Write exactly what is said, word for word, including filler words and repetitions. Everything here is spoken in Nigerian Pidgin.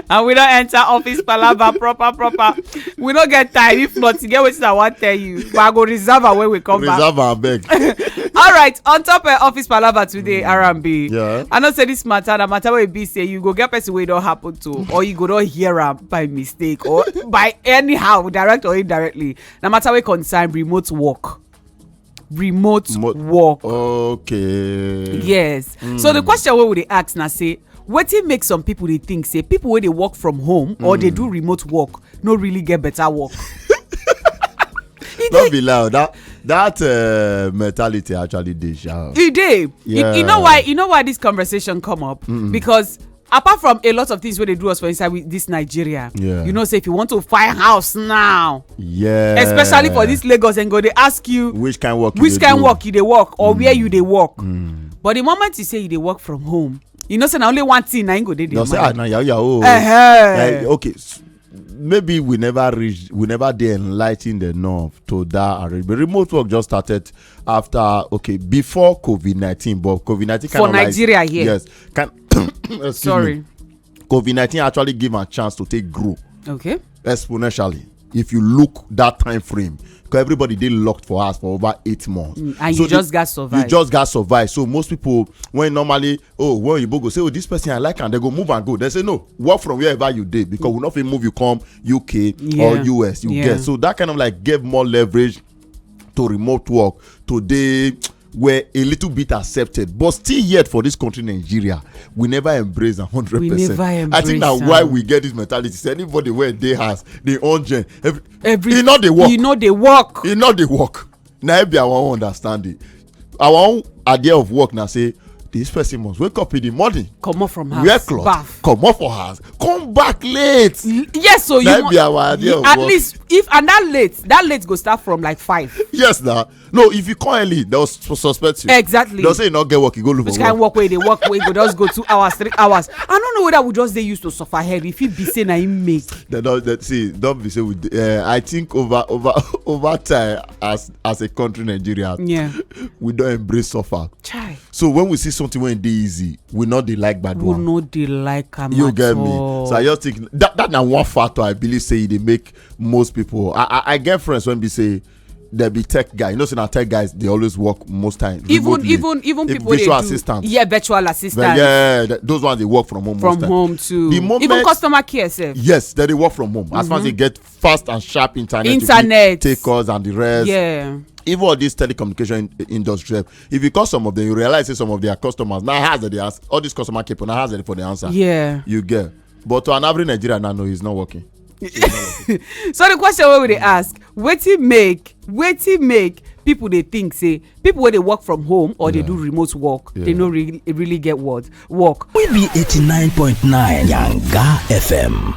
And we don't enter office palava proper proper. We don't get time. If not, you get what I want to tell you. But I go reserve her when we come back. Reserve her, beg. All right, on top of office palava today, R and B. Yeah. I know say this matter, the matter will be say you go get person wey don happen to, or you go don hear am by mistake, or by anyhow, direct or indirectly. The matter will concern remote work. Remote Mo- work. Okay. Yes. So the question we would ask now say, wetin make some people dey think say people wey dey work from home or dey do remote work no really get better work? E Don't dey, be loud. That that uh, mentality actually dey sha. e dey. You, you know Yeah. why? You know why this conversation come up? Because apart from a lot of things wey dey do us for inside with this Nigeria, Yeah. you know say if you want to find house now, Yeah. especially for this Lagos, and go dey ask you Which kind work? which you dey kind do? work you dey work or where you dey work. But the moment you say you dey work from home, you know say na only one thing na im go dey You there. say ah, na yahoo yahoo. Uh-huh. Like, okay, s- maybe we never reach, we never dey enlightened enough to that arrangement. Remote work just started after, okay, before COVID nineteen, but COVID nineteen kind For of like- Nigeria here. Yes. Can excuse Sorry. Me. COVID nineteen actually give a chance to take grow Okay. exponentially. If you look that time frame, because everybody dey locked for house for over eight months. Mm, and you just got survive. You just got survive. So most people, when normally, oh, when you go say, oh, this person I like, and they go move and go. They say no, work from wherever you dey because we not fit move you come U K Yeah. or U S. You Yeah. Get so that kind of like gave more leverage to remote work today were a little bit accepted, but still yet for this country Nigeria, we never embrace a hundred We percent. never I think that embrace why am. We get this mentality. Say anybody where they has the own gen, every, Every e not dey work. You know they work. E not dey work. Now be our own understanding. Our own idea of work now say this person must wake up in the morning, Comot from house. wear cloth, Bath. Comot for house, come back late. Yes, so you That mu- be our idea you- of at work. Least if and that late, that late go start from like five. Yes, now no. If you come early, they'll s- suspect you. Exactly. They'll say you not get work, you go look Which for kind work. Work where they work, where you go just go two hours, three hours. I don't know whether we just they used to suffer head. If he be say na him make. They don't they, see. Don't be say we. Uh, I think over over over time as as a country Nigeria, Yeah. We don't embrace suffer. Chai. So when we see something when they easy, we not dey like bad We one. No dey like am. You at get all. Me? So I just think that that na one factor I believe say they make most people. I I, I get friends when we say they be tech guy. You know, say na tech guys they always work most times. Even Remotely. Even even If people they virtual do- assistant. Yeah, virtual But assistant. Yeah, th- those ones they work from home. From Most time. Home too. The moment, Even customer care sef. Yes, then they work from home. As far as they get fast and sharp internet, to Internet. take calls and the rest. Yeah. Even all this telecommunication in- industry, if you call some of them, you realize say some of their customers now has the ask all these customer care people now has it for the answer. Yeah. You get, but to an average Nigerian now, no, he's not working. So the question we would ask, wetin make wetin make people they think say people where they work from home or they do remote work, they no really, really get what work. We be eighty-nine point nine Yanga F M.